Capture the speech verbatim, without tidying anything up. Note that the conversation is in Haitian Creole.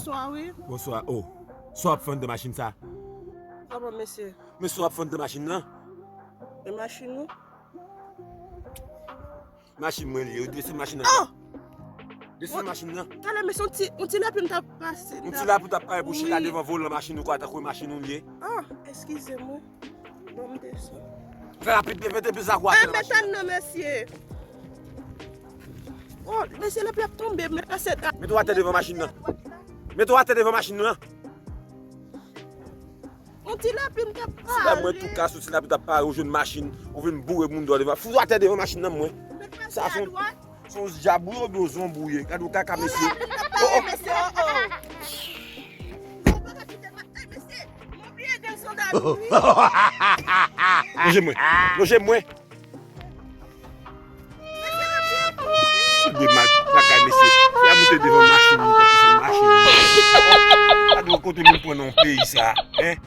Bonswa, wi. Bonswa. Oh, sa w ap fè anndan machin sa? Kòman, mesye? Men sa w ap fè anndan machin nan? E machin ou? Machin mwen li ye. Desann machin nan. Desann machin nan. Talè, mesye, yon ti, yon ti lapli m t ap pase. Yon ti lapli t ap pale pou chita devan volan machin ou kwa tankou machin ou li ye. Ah, eskize mwen. Bon, m desann. Fè rapid, mete plis akwa atè nan machin nan. Mesye, non, mesye. Oh, mesye, lapli ap tonbe, mwen pase. Mete w atè devan machin nan. Mete w atè devan machin nan. Yon ti lapli m t ap pale. Si la mwen tou ka sou ti lapli t ap pale, ou jwenn machin, ou vin boure moun dò devan. Fout w atè devan machin nan mwen. Sa se yon, se yon djab ou ye oubyen yon zonbi ou ye? Gade w kaka mesye. Oh, oh. Mesye, oh, oh. Mesye, mwen bliye gen sandal wi. Lonje mwen. Lonje mwen. De mal bagay mesye. Y a moute devan machin li, tankou se machin li. Gade yon kote moun pran nan yon peyi sa, hein?